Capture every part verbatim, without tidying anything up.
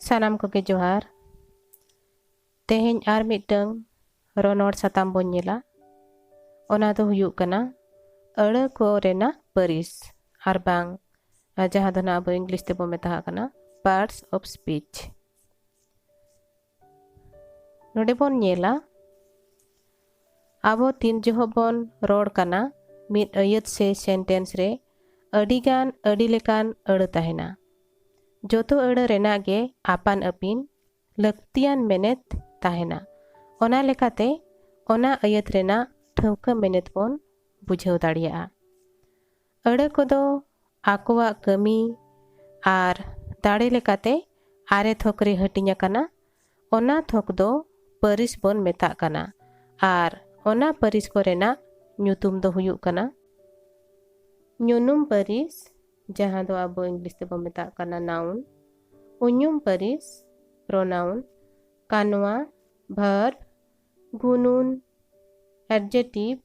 ᱥᱟᱱᱟᱢ ᱠᱚᱜᱮ ᱡᱚᱦᱟᱨ᱾ ᱛᱮᱦᱮᱧ ᱟᱨ ᱢᱤᱫᱴᱟᱝ ᱨᱚᱱᱚᱲ ᱥᱟᱛᱟᱢ ᱵᱚᱱ ᱧᱮᱞᱟ᱾ ᱚᱱᱟ ᱫᱚ ᱦᱩᱭᱩᱜ ᱠᱟᱱᱟ ᱟᱹᱲᱟᱹ ᱠᱚ ᱨᱮᱱᱟᱜ ᱯᱟᱹᱨᱤᱥ, ᱟᱨ ᱵᱟᱝ ᱡᱟᱦᱟᱸ ᱫᱚ ᱱᱟᱜ ᱟᱵᱚ ᱤᱝᱞᱤᱥ ᱛᱮᱵᱚ ᱢᱮᱛᱟᱜ ᱠᱟᱱᱟ parts of speech᱾ ᱱᱚᱰᱮ ᱵᱚᱱ ᱧᱮᱞᱟ, ᱟᱵᱚ ᱛᱤᱱ ᱡᱚᱦᱚᱜ ᱵᱚᱱ ᱨᱚᱲ ᱠᱟᱱᱟ, ᱢᱤᱫ ᱟᱹᱭᱟᱹᱛ ᱥᱮ ᱥᱮᱱᱴᱮᱱᱥ ᱨᱮ ᱟᱹᱰᱤᱜᱟᱱ ᱟᱹᱰᱤ ᱞᱮᱠᱟᱱ ᱟᱹᱲᱟᱹ ᱛᱟᱦᱮᱱᱟ᱾ ᱡᱚᱛᱚ ᱟᱹᱲᱟᱹ ᱨᱮᱱᱟᱜ ᱜᱮ ᱟᱯᱟᱱ ᱟᱹᱯᱤᱱ ᱞᱟᱹᱠᱛᱤᱭᱟᱱ ᱢᱮᱱᱮᱛ ᱛᱟᱦᱮᱱᱟ᱾ ᱚᱱᱟ ᱞᱮᱠᱟᱛᱮ ᱚᱱᱟ ᱟᱹᱭᱟᱹᱛ ᱨᱮᱱᱟᱜ ᱴᱷᱟᱹᱣᱠᱟᱹ ᱢᱮᱱᱮᱛ ᱵᱚᱱ ᱵᱩᱡᱷᱟᱹᱣ ᱫᱟᱲᱮᱭᱟᱜᱼᱟ᱾ ᱟᱹᱲᱟᱹ ᱠᱚᱫᱚ ᱟᱠᱚᱣᱟᱜ ᱠᱟᱹᱢᱤ ᱟᱨ ᱫᱟᱲᱮ ᱞᱮᱠᱟᱛᱮ ᱟᱨᱮ ᱛᱷᱚᱠ ᱨᱮ ᱦᱟᱹᱴᱤᱧ ᱟᱠᱟᱱᱟ᱾ ᱚᱱᱟ ᱛᱷᱚᱠ ᱫᱚ ᱯᱟᱹᱨᱤᱥ ᱵᱚᱱ ᱢᱮᱛᱟᱜ ᱠᱟᱱᱟ ᱟᱨ ᱚᱱᱟ ᱯᱟᱹᱨᱤᱥ ᱠᱚᱨᱮᱱᱟᱜ ᱧᱩᱛᱩᱢ ᱫᱚ ᱦᱩᱭᱩᱜ ᱠᱟᱱᱟ ᱧᱩᱱᱩᱢ ᱯᱟᱹᱨᱤᱥ, ᱡᱟᱦᱟᱸ ᱫᱚ ᱟᱵᱚ ᱤᱝᱞᱤᱥ ᱛᱮᱵᱚᱱ ᱢᱮᱛᱟᱜ ᱠᱟᱱᱟ noun, ᱩᱧᱩᱢ ᱯᱟᱹᱨᱤᱥ pronoun, ᱠᱟᱱᱣᱟ verb, ᱜᱩᱱᱩᱱ adjective,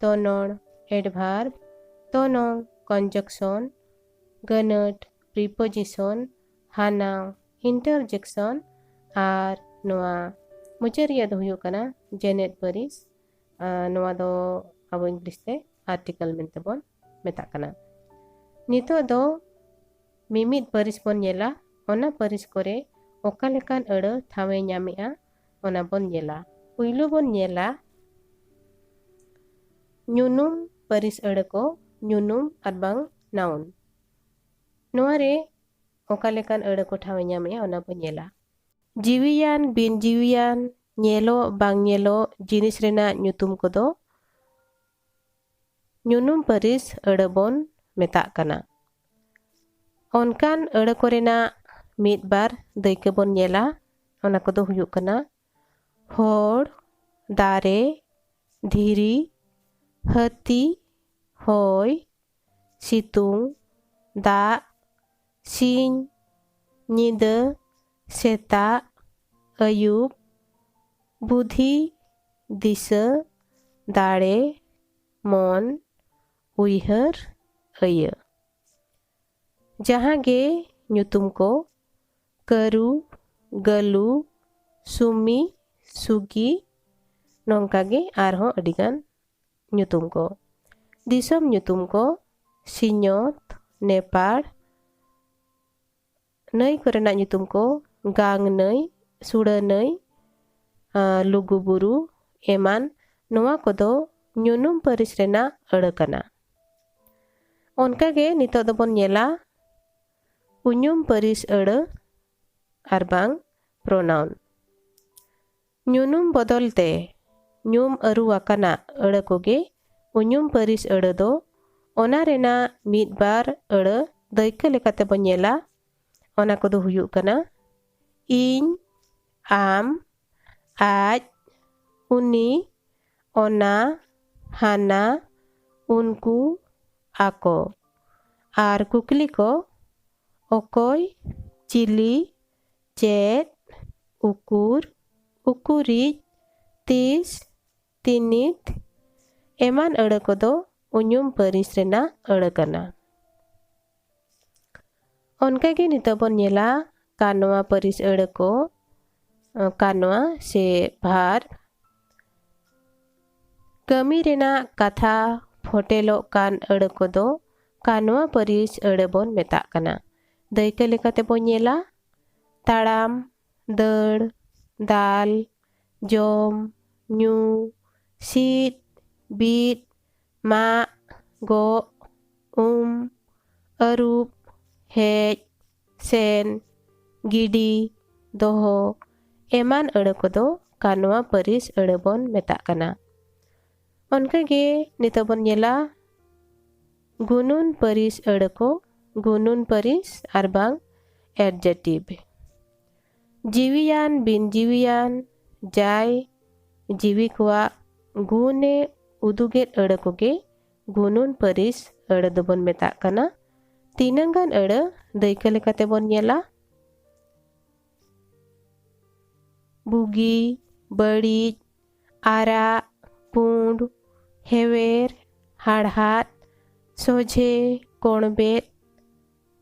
ᱛᱚᱱᱚᱲ adverb, ᱛᱚᱱᱚᱝ conjunction, ᱜᱟᱹᱱᱟᱹᱴ preposition, ᱦᱟᱱᱟᱝ interjection, ᱟᱨ ᱱᱚᱣᱟ ᱢᱩᱪᱟᱹᱫ ᱨᱮᱭᱟᱜ ᱫᱚ ᱦᱩᱭᱩᱜ ᱠᱟᱱᱟ ᱡᱮᱱᱮᱫ ᱯᱟᱹᱨᱤᱥ᱾ ᱟᱨ ᱱᱚᱣᱟ ᱫᱚ ᱟᱵᱚ ᱤᱝᱞᱤᱥ ᱛᱮ article ᱢᱮᱱᱛᱮ ᱵᱚᱱ ᱢᱮᱛᱟᱜ ᱠᱟᱱᱟ᱾ ᱱᱤᱛᱚᱜ ᱫᱚ ᱢᱤᱢᱤᱫ ᱯᱟᱹᱨᱤᱥ ᱵᱚᱱ ᱧᱮᱞᱟ, ᱚᱱᱟ ᱯᱟᱹᱨᱤᱥ ᱠᱚᱨᱮ ᱚᱠᱟ ᱞᱮᱠᱟᱱ ᱟᱹᱲᱟᱹ ᱴᱷᱟᱶ ᱮ ᱧᱟᱢᱮᱜᱼᱟ, ᱚᱱᱟ ᱵᱚᱱ ᱧᱮᱞᱟ᱾ ᱯᱩᱭᱞᱩ ᱵᱚᱱ ᱧᱮᱞᱟ ᱧᱩᱱᱩᱢ ᱯᱟᱹᱨᱤᱥ ᱟᱹᱲᱟᱹ ᱠᱚ, ᱧᱩᱱᱩᱢ ᱟᱨ ᱵᱟᱝ noun᱾ ᱱᱚᱣᱟ ᱨᱮ ᱚᱠᱟ ᱞᱮᱠᱟᱱ ᱟᱹᱲᱟᱹ ᱠᱚ ᱴᱷᱟᱶ ᱮ ᱧᱟᱢᱮᱜᱼᱟ, ᱚᱱᱟ ᱵᱚᱱ ᱧᱮᱞᱟ᱾ ᱡᱤᱣᱤᱭᱟᱱ, ᱵᱤᱱ ᱡᱤᱣᱤᱭᱟᱱ, ᱧᱮᱞᱚᱜ, ᱵᱟᱝ ᱧᱮᱞᱚᱜ ᱡᱤᱱᱤᱥ ᱨᱮᱱᱟᱜ ᱧᱩᱛᱩᱢ ᱠᱚᱫᱚ ᱧᱩᱱᱩᱢ ᱯᱟᱹᱨᱤᱥ ᱟᱹᱲᱟᱹ ᱵᱚᱱ ᱢᱮᱛᱟᱜ ᱠᱟᱱᱟ᱾ ᱚᱱᱠᱟᱱ ᱟᱹᱲᱟᱹ ᱠᱚᱨᱮᱱᱟᱜ ᱢᱤᱫ ᱵᱟᱨ ᱫᱟᱹᱭᱠᱟᱹ ᱵᱚᱱ ᱧᱮᱞᱟ᱾ ᱚᱱᱟ ᱠᱚᱫᱚ ᱦᱩᱭᱩᱜ ᱠᱟᱱᱟ ᱦᱚᱲ, ᱫᱟᱨᱮ, ᱫᱷᱤᱨᱤ, ᱦᱟᱹᱛᱤ, ᱦᱚᱭ, ᱥᱤᱛᱩᱝ, ᱫᱟᱜ, ᱥᱤᱧ, ᱧᱤᱫᱟᱹ, ᱥᱮᱛᱟᱜ, ᱟᱹᱭᱩᱵ, ᱵᱩᱫᱷᱤ, ᱫᱤᱥᱟᱹ, ᱫᱟᱲᱮ, ᱢᱚᱱ, ᱩᱭᱦᱟᱹᱨ, ᱟᱹᱭᱟᱹ᱾ ᱡᱟᱦᱟᱸ ᱜᱮ ᱧᱩᱛᱩᱢ ᱠᱚ ᱠᱟᱹᱨᱩ, ᱜᱟᱹᱞᱩ, ᱥᱩᱢᱤ, ᱥᱩᱜᱤ, ᱱᱚᱝᱠᱟ ᱜᱮ ᱟᱨᱦᱚᱸ ᱟᱹᱰᱤᱜᱟᱱ ᱧᱩᱛᱩᱢ ᱠᱚ᱾ ᱫᱤᱥᱚᱢ ᱧᱩᱛᱩᱢ ᱠᱚ, ᱥᱤᱧᱚᱛ, ᱱᱮᱯᱟᱲ, ᱱᱟᱹᱭ ᱠᱚᱨᱮᱱᱟᱜ ᱧᱩᱛᱩᱢ ᱠᱚ, ᱜᱟᱝ ᱱᱟᱹᱭ, ᱥᱩᱲᱟᱹ ᱱᱟᱹᱭ, ᱟᱨ ᱞᱩᱜᱩ ᱵᱩᱨᱩ ᱮᱢᱟᱱ, ᱱᱚᱣᱟ ᱠᱚᱫᱚ ᱧᱩᱱᱩᱢ ᱯᱟᱹᱨᱤᱥ ᱨᱮᱱᱟᱜ ᱟᱹᱲᱟᱹ ᱠᱟᱱᱟ᱾ ᱚᱱᱠᱟᱜᱮ ᱱᱤᱛᱚᱜ ᱫᱚᱵᱚᱱ ᱧᱮᱞᱟ ᱩᱧᱩᱢ ᱯᱟᱹᱨᱤᱥ ᱟᱹᱲᱟᱹ ᱟᱨ ᱵᱟᱝ pronoun᱾ ᱧᱩᱱᱩᱢ ᱵᱚᱫᱚᱞ ᱛᱮ ᱧᱩᱢ ᱟᱹᱨᱩ ᱟᱠᱟᱱᱟ ᱟᱹᱲᱟᱹ ᱠᱚᱜᱮ ᱩᱧᱩᱢ ᱯᱟᱹᱨᱤᱥ ᱟᱹᱲᱟᱹ ᱫᱚ᱾ ᱚᱱᱟ ᱨᱮᱱᱟᱜ ᱢᱤᱫ ᱵᱟᱨ ᱟᱹᱲᱟᱹ ᱫᱟᱹᱭᱠᱟᱹ ᱞᱮᱠᱟᱛᱮ ᱵᱚᱱ ᱧᱮᱞᱟ᱾ ᱚᱱᱟ ᱠᱚᱫᱚ ᱦᱩᱭᱩᱜ ᱠᱟᱱᱟ ᱤᱧ, ᱟᱢ, ᱟᱡ, ᱩᱱᱤ, ᱚᱱᱟ, ᱦᱟᱱᱟ, ᱩᱱᱠᱩ, ᱟᱠᱚ᱾ ᱟᱨ ᱠᱩᱠᱞᱤ ᱠᱚ, ᱚᱠᱚᱭ, ᱪᱤᱞᱤ, ᱪᱮᱫ, ᱩᱠᱩᱨ, ᱩᱠᱩᱨᱤᱡ, ᱛᱤᱥ, ᱛᱤᱱᱤᱛ ᱮᱢᱟᱱ ᱟᱹᱲᱟᱹ ᱠᱚᱫᱚ ᱩᱧᱩᱢ ᱯᱟᱹᱨᱤᱥ ᱨᱮᱱᱟᱜ ᱟᱹᱲᱟᱹ ᱠᱟᱱᱟ᱾ ᱚᱱᱠᱟᱜᱮ ᱱᱤᱛᱚᱜ ᱵᱚᱱ ᱧᱮᱞᱟ ᱠᱟᱱᱣᱟ ᱯᱟᱹᱨᱤᱥ ᱟᱹᱲᱟᱹ ᱠᱚ, ᱠᱟᱱᱣᱟ ᱥᱮ verb᱾ ᱠᱟᱹᱢᱤ ᱨᱮᱱᱟᱜ ᱠᱟᱛᱷᱟ ᱯᱷᱚᱴᱮᱞᱚᱜ ᱠᱟᱱ ᱟᱹᱲᱟᱹ ᱠᱚᱫᱚ ᱠᱟᱱᱣᱟ ᱯᱟᱹᱨᱤᱥ ᱟᱹᱲᱟᱹ ᱵᱚᱱ ᱢᱮᱛᱟᱜ ᱠᱟᱱᱟ᱾ ᱫᱟᱹᱭᱠᱟᱹ ᱞᱮᱠᱟᱛᱮ ᱵᱚᱱ ᱧᱮᱞᱟ, ᱛᱟᱲᱟᱢ, ᱫᱟᱹᱲ, ᱫᱟᱞ, ᱡᱚᱢ, ᱧᱩ, ᱥᱤᱫ, ᱵᱤᱫ, ᱢᱟᱜ, ᱜᱚᱜ, ᱩᱢ, ᱟᱹᱨᱩᱵ, ᱦᱮᱡ, ᱥᱮᱱ, ᱜᱤᱰᱤ, ᱫᱚᱦᱚ ᱮᱢᱟᱱ ᱟᱹᱲᱟᱹ ᱠᱚᱫᱚ ᱠᱟᱱᱣᱟ ᱯᱟᱹᱨᱤᱥ ᱟᱹᱲᱟᱹ ᱵᱚᱱ ᱢᱮᱛᱟᱜ ᱠᱟᱱᱟ᱾ ᱚᱱᱠᱟᱜᱮ ᱱᱤᱛᱚᱜ ᱵᱚᱱ ᱧᱮᱞᱟ ᱜᱩᱱᱩᱱ ᱯᱟᱹᱨᱤᱥ ᱟᱹᱲᱟᱹ ᱠᱚ, ᱜᱩᱱᱩᱱ ᱯᱟᱹᱨᱤᱥ ᱟᱨ ᱵᱟᱝ adjective᱾ ᱡᱤᱣᱤᱭᱟᱱ, ᱵᱤᱱ ᱡᱤᱣᱤᱭᱟᱱ, ᱡᱟᱭ ᱡᱤᱣᱤ ᱠᱚᱣᱟᱜ ᱜᱩᱱᱮ ᱩᱫᱩᱜᱮᱫ ᱟᱹᱲᱟᱹ ᱠᱚᱜᱮ ᱜᱩᱱᱩᱱ ᱯᱟᱹᱨᱤᱥ ᱟᱹᱲᱟᱹ ᱫᱚᱵᱚᱱ ᱢᱮᱛᱟᱜ ᱠᱟᱱᱟ᱾ ᱛᱤᱱᱟᱹᱝ ᱜᱟᱱ ᱟᱹᱲᱟᱹ ᱫᱟᱹᱭᱠᱟᱹ ᱞᱮᱠᱟᱛᱮ ᱵᱚᱱ ᱧᱮᱞᱟ, ᱵᱩᱜᱤ, ᱵᱟᱹᱲᱤᱡ, ᱟᱨᱟᱜ, ᱯᱩᱸᱰ, ᱦᱮᱣᱮᱨ, ᱦᱟᱲᱦᱟᱫ, ᱥᱚᱡᱷᱮ, ᱠᱚᱬᱵᱮᱫ,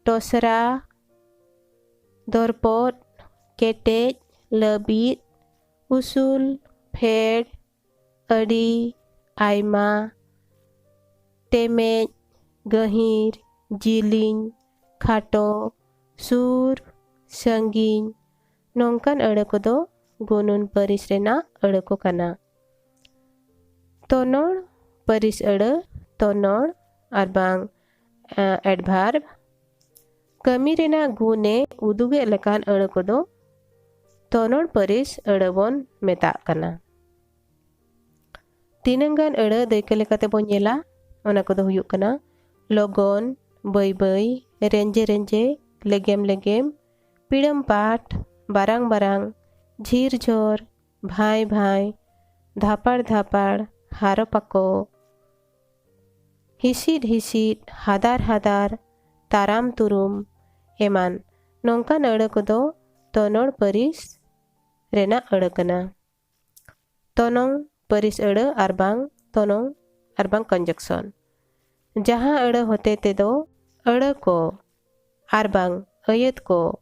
ᱴᱚᱥᱨᱟ, ᱫᱚᱨᱯᱚᱫ, ᱠᱮᱴᱮᱡ, ᱞᱟᱹᱵᱤᱫ, ᱩᱥᱩᱞ, ᱯᱷᱮᱰ, ᱟᱹᱰᱤ, ᱟᱭᱢᱟ, ᱛᱮᱢᱮᱡ, ᱜᱟᱹᱦᱤᱨ, ᱡᱤᱞᱤᱧ, ᱠᱷᱟᱴᱚ, ᱥᱩᱨ, ᱥᱟᱺᱜᱤᱧ᱾ ᱱᱚᱝᱠᱟᱱ ᱟᱹᱲᱟᱹ ᱠᱚᱫᱚ ᱜᱩᱱᱩᱱ ᱯᱟᱹᱨᱤᱥ ᱨᱮᱱᱟᱜ ᱟᱹᱲᱟᱹ ᱠᱚ ᱠᱟᱱᱟ᱾ ᱛᱚᱱᱚᱲ ᱯᱟᱹᱨᱤᱥ ᱟᱹᱲᱟᱹ, ᱛᱚᱱᱚᱲ ᱟᱨ ᱵᱟᱝ, ᱮ, adverb, ᱠᱟᱹᱢᱤ ᱨᱮᱱᱟᱜ ᱜᱩᱱᱮ ᱩᱫᱩᱜᱮᱫ ᱞᱮᱠᱟᱱ ᱟᱹᱲᱟᱹ ᱠᱚᱫᱚ ᱛᱚᱱᱚᱲ ᱯᱟᱹᱨᱤᱥ ᱟᱹᱲᱟᱹ ᱵᱚᱱ ᱢᱮᱛᱟᱜ ᱠᱟᱱᱟ᱾ ᱛᱤᱱᱟᱹᱝ ᱜᱟᱱ ᱟᱹᱲᱟᱹ ᱫᱟᱹᱭᱠᱟᱹ ᱞᱮᱠᱟᱛᱮ ᱵᱚᱱ ᱧᱮᱞᱟ, ᱚᱱᱟ ᱠᱚᱫᱚ ᱦᱩᱭᱩᱜ ᱠᱟᱱᱟ ᱞᱚᱜᱚᱱ, ᱵᱟᱹᱭ ᱵᱟᱹᱭ, ᱨᱮᱸᱡᱮ ᱨᱮᱸᱡᱮ, ᱞᱮᱜᱮᱢ ᱞᱮᱜᱮᱢ, ᱯᱤᱲᱟᱹᱢ ᱯᱟᱴ, ᱵᱟᱨᱟᱝ ᱵᱟᱨᱟᱝ, ᱡᱷᱤᱨ ᱡᱷᱚᱨ, ᱵᱷᱟᱸᱭ ᱵᱷᱟᱸᱭ, ᱫᱷᱟᱯᱟᱲ ᱫᱷᱟᱯᱟᱲ, ᱦᱟᱨᱚ ᱯᱟᱠᱚ, ᱦᱤᱥᱤᱫ ᱦᱤᱥᱤᱫ, ᱦᱟᱫᱟᱨ ᱦᱟᱫᱟᱨ, ᱛᱟᱨᱟᱢ ᱛᱩᱨᱩᱢ ᱮᱢᱟᱱ ᱱᱚᱝᱠᱟᱱ ᱟᱹᱲᱟᱹ ᱠᱚᱫᱚ ᱛᱚᱱᱚᱲ ᱯᱟᱹᱨᱤᱥ ᱨᱮᱱᱟᱜ ᱟᱹᱲᱟᱹ ᱠᱟᱱᱟ᱾ ᱛᱚᱱᱚᱝ ᱯᱟᱹᱨᱤᱥ ᱟᱹᱲᱟᱹ ᱟᱨ ᱵᱟᱝ ᱛᱚᱱᱚᱝ ᱟᱨ ᱵᱟᱝ conjunction, ᱡᱟᱦᱟᱸ ᱟᱹᱲᱟᱹ ᱦᱚᱛᱮ ᱛᱮᱫᱚ ᱟᱹᱲᱟᱹ ᱠᱚ ᱟᱨ ᱵᱟᱝ ᱟᱹᱭᱟᱹᱛ ᱠᱚ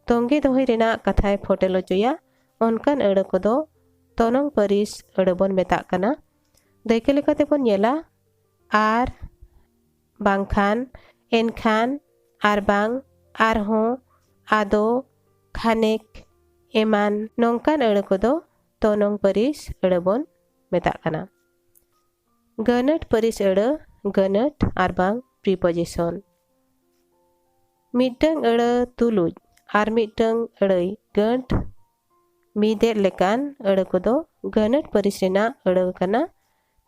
ᱛᱚᱸᱜᱮ ᱫᱚᱦᱚᱭ ᱨᱮᱱᱟᱜ ᱠᱟᱛᱷᱟᱭ ᱯᱷᱚᱴᱮᱞ ᱚᱪᱚᱭᱟ, ᱚᱱᱠᱟᱱ ᱟᱹᱲᱟᱹ ᱠᱚᱫᱚ ᱛᱚᱱᱚᱝ ᱯᱟᱹᱨᱤᱥ ᱟᱹᱲᱟᱹ ᱵᱚᱱ ᱢᱮᱛᱟᱜ ᱠᱟᱱᱟ᱾ ᱫᱟᱹᱭᱠᱟᱹ ᱞᱮᱠᱟᱛᱮ ᱵᱚᱱ ᱧᱮᱞᱟ, ᱟᱨ, ᱵᱟᱝᱠᱷᱟᱱ, ᱮᱱᱠᱷᱟᱱ, ᱟᱨ ᱵᱟᱝ, ᱟᱨᱦᱚᱸ, ᱟᱫᱚ, ᱠᱷᱟᱱᱮᱠ ᱮᱢᱟᱱ ᱱᱚᱝᱠᱟᱱ ᱟᱹᱲᱟᱹ ᱠᱚᱫᱚ ᱛᱚᱱᱚᱝ ᱯᱟᱹᱨᱤᱥ ᱟᱹᱲᱟᱹ ᱵᱚᱱ ᱢᱮᱛᱟᱜ ᱠᱟᱱᱟ᱾ ᱜᱟᱹᱱᱟᱹᱴ ᱯᱟᱹᱨᱤᱥ ᱟᱹᱲᱟᱹ, ᱜᱟᱹᱱᱟᱹᱴ ᱟᱨ ᱵᱟᱝ preposition᱾ ᱢᱤᱫᱴᱟᱝ ᱟᱹᱲᱟᱹ ᱛᱩᱞᱩᱡ ᱟᱨ ᱢᱤᱫᱴᱟᱝ ᱟᱹᱲᱟᱹᱭ ᱜᱟᱹᱴ ᱢᱤᱫᱮᱫ ᱞᱮᱠᱟᱱ ᱟᱹᱲᱟᱹ ᱠᱚᱫᱚ ᱜᱟᱹᱱᱟᱹᱴ ᱯᱟᱹᱨᱤᱥ ᱨᱮᱱᱟᱜ ᱟᱹᱲᱟᱹ ᱠᱟᱱᱟ᱾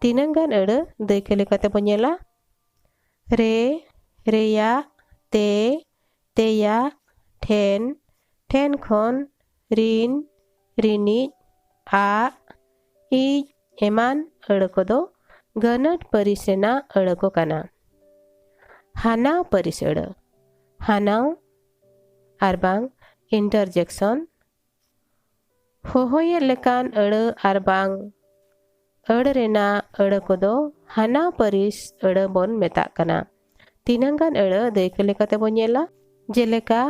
ᱛᱤᱱᱟᱹᱝ ᱜᱟᱱ ᱟᱹᱲᱟᱹ ᱫᱟᱹᱭᱠᱟᱹ ᱞᱮᱠᱟᱛᱮ ᱵᱚᱱ ᱧᱮᱞᱟ, ᱨᱮ, ᱨᱮᱭᱟᱜ, ᱛᱮ, ᱛᱮᱭᱟᱜ, ᱴᱷᱮᱱ, ᱴᱷᱮᱱ ᱠᱷᱚᱱ, ᱨᱤᱱ, ᱨᱤᱱᱤᱡ, ᱟᱜ, ᱤᱡ ᱮᱢᱟᱱ ᱟᱹᱲᱟᱹ ᱠᱚᱫᱚ ᱜᱟᱹᱱᱟᱹᱴ ᱯᱟᱹᱨᱤᱥ ᱨᱮᱱᱟᱜ ᱟᱹᱲᱟᱹ ᱠᱚ ᱠᱟᱱᱟ᱾ ᱦᱟᱱᱟᱣ ᱯᱟᱹᱨᱤᱥ ᱟᱹᱲᱟᱹ, ᱦᱟᱱᱟᱣ ᱟᱨ ᱵᱟᱝ interjection, ᱦᱚᱦᱚᱭᱮᱫ ᱞᱮᱠᱟᱱ ᱟᱹᱲᱟᱹ ᱟᱨ ᱵᱟᱝ ᱟᱹᱲᱟᱹ ᱨᱮᱱᱟᱜ ᱟᱹᱲᱟᱹ ᱠᱚᱫᱚ ᱦᱟᱱᱟᱣ ᱯᱟᱹᱨᱤᱥ ᱟᱹᱲᱟᱹ ᱵᱚᱱ ᱢᱮᱛᱟᱜ ᱠᱟᱱᱟ᱾ ᱛᱤᱱᱟᱹᱝ ᱜᱟᱱ ᱟᱹᱲᱟᱹ ᱫᱟᱹᱭᱠᱟᱹ ᱞᱮᱠᱟᱛᱮ ᱵᱚᱱ ᱧᱮᱞᱟ, ᱡᱮᱞᱮᱠᱟ,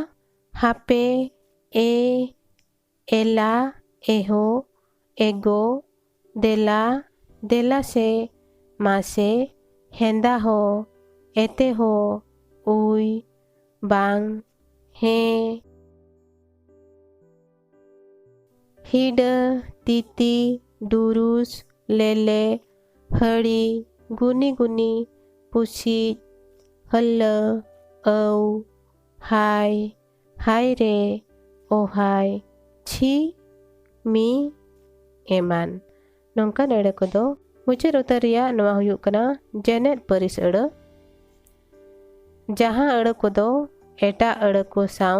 ᱦᱟᱯᱮ, ᱮ, ᱮᱞᱟ, ᱮᱦᱳ, ᱮᱜᱳ, ᱫᱮᱞᱟ, ᱫᱮᱞᱟ ᱥᱮ, ᱢᱟᱥᱮ, ᱦᱮᱸᱫᱟ ᱦᱚ, ᱮᱛᱮ ᱦᱚ, ᱩᱭ, ᱵᱟᱝ, ᱦᱮᱸ᱾ ᱦᱤᱰᱟᱹ, ᱛᱤᱛᱤ, ᱰᱩᱨᱩᱥ, ᱞᱮᱞᱮ, ᱦᱟᱹᱲᱤ, ᱜᱩᱱᱤ ᱜᱩᱱᱤ, ᱯᱩᱥᱤᱡ, ᱦᱟᱹᱞᱞᱟᱹ, ᱟᱹᱣ, ᱦᱟᱭ, ᱦᱟᱭ ᱨᱮ, ᱚᱦᱟᱭ, ᱪᱷᱤ, ᱢᱤ, ᱮᱢᱟᱱ᱾ ᱱᱚᱝᱠᱟᱱ ᱟᱹᱲᱟᱹ ᱠᱚᱫᱚ ᱢᱩᱪᱟᱹᱫ ᱩᱛᱟᱹᱨ ᱨᱮᱭᱟᱜ ᱱᱚᱣᱟ ᱦᱩᱭᱩᱜ ᱠᱟᱱᱟ ᱡᱮᱱᱮᱫ ᱯᱟᱹᱨᱤᱥ ᱟᱹᱲᱟᱹ, ᱡᱟᱦᱟᱸ ᱟᱹᱲᱟᱹ ᱠᱚᱫᱚ ᱮᱴᱟᱜ ᱟᱹᱲᱟᱹ ᱠᱚ ᱥᱟᱶ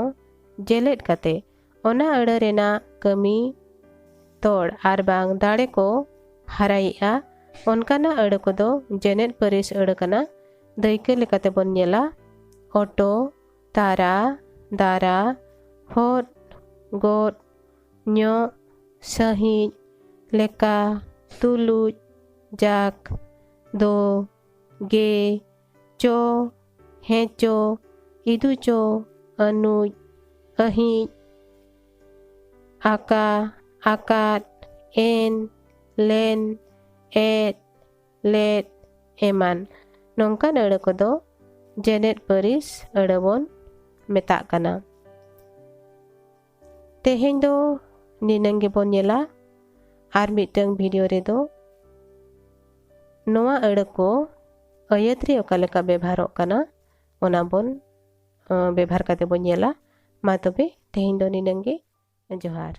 ᱡᱮᱞᱮᱫ ᱠᱟᱛᱮ ᱚᱱᱟ ᱟᱹᱲᱟᱹ ᱨᱮᱱᱟᱜ ᱠᱟᱹᱢᱤ ᱛᱚᱲ ᱟᱨ ᱵᱟᱝ ᱫᱟᱲᱮ ᱠᱚ ᱦᱟᱨᱟᱭᱮᱜᱼᱟ, ᱚᱱᱠᱟᱱᱟᱜ ᱟᱹᱲᱟᱹ ᱠᱚᱫᱚ ᱡᱮᱱᱮᱫ ᱯᱟᱹᱨᱤᱥ ᱟᱹᱲᱟᱹ ᱠᱟᱱᱟ᱾ ᱫᱟᱹᱭᱠᱟᱹ ᱞᱮᱠᱟᱛᱮ ᱵᱚᱱ ᱧᱮᱞᱟ, ᱚᱴᱚ, ᱛᱟᱨᱟ, ᱫᱟᱨᱟ, ᱦᱚᱫ, ᱜᱚᱫ, ᱧᱚᱜ, ᱥᱟᱺᱦᱤᱡ, ᱞᱮᱠᱟ, ᱛᱩᱞᱩᱡ, ᱡᱟᱠ, ᱫᱚ, ᱜᱮ, ᱪᱚ, ᱦᱮᱸ ᱪᱚ, ᱤᱫᱩ ᱪᱚ, ᱟᱹᱱᱩᱡ, ᱟᱹᱦᱤᱡ, ᱟᱠᱟ, ᱟᱠᱟᱫ, ᱮᱱ, ᱞᱮᱱ, ᱮᱫ, ᱞᱮᱫ, ᱮᱢᱟᱱ᱾ ᱱᱚᱝᱠᱟᱱ ᱟᱹᱲᱟᱹ ᱠᱚᱫᱚ ᱡᱮᱱᱮᱫ ᱯᱟᱹᱨᱤᱥ ᱟᱹᱲᱟᱹ ᱵᱚᱱ ᱢᱮᱛᱟᱜ ᱠᱟᱱᱟ᱾ ᱛᱮᱦᱮᱧ ᱫᱚ ᱱᱤᱱᱟᱹᱝ ᱜᱮᱵᱚᱱ ᱧᱮᱞᱟ᱾ ᱟᱨ ᱢᱤᱫᱴᱟᱝ ᱵᱷᱤᱰᱤᱭᱳ ᱨᱮᱫᱚ ᱱᱚᱣᱟ ᱟᱹᱲᱟᱹ ᱠᱚ ᱟᱹᱭᱟᱹᱛ ᱨᱮ ᱚᱠᱟ ᱞᱮᱠᱟ ᱵᱮᱵᱷᱟᱨᱚᱜ ᱠᱟᱱᱟ, ᱚᱱᱟ ᱵᱚᱱ, ᱟᱸ, ᱵᱮᱵᱷᱟᱨ ᱠᱟᱛᱮ ᱵᱚᱱ ᱧᱮᱞᱟ᱾ ᱢᱟ ᱛᱚᱵᱮ ᱛᱮᱦᱮᱧ ᱫᱚ ᱱᱤᱱᱟᱹᱝ ᱜᱮ᱾ ᱡᱚᱦᱟᱨ᱾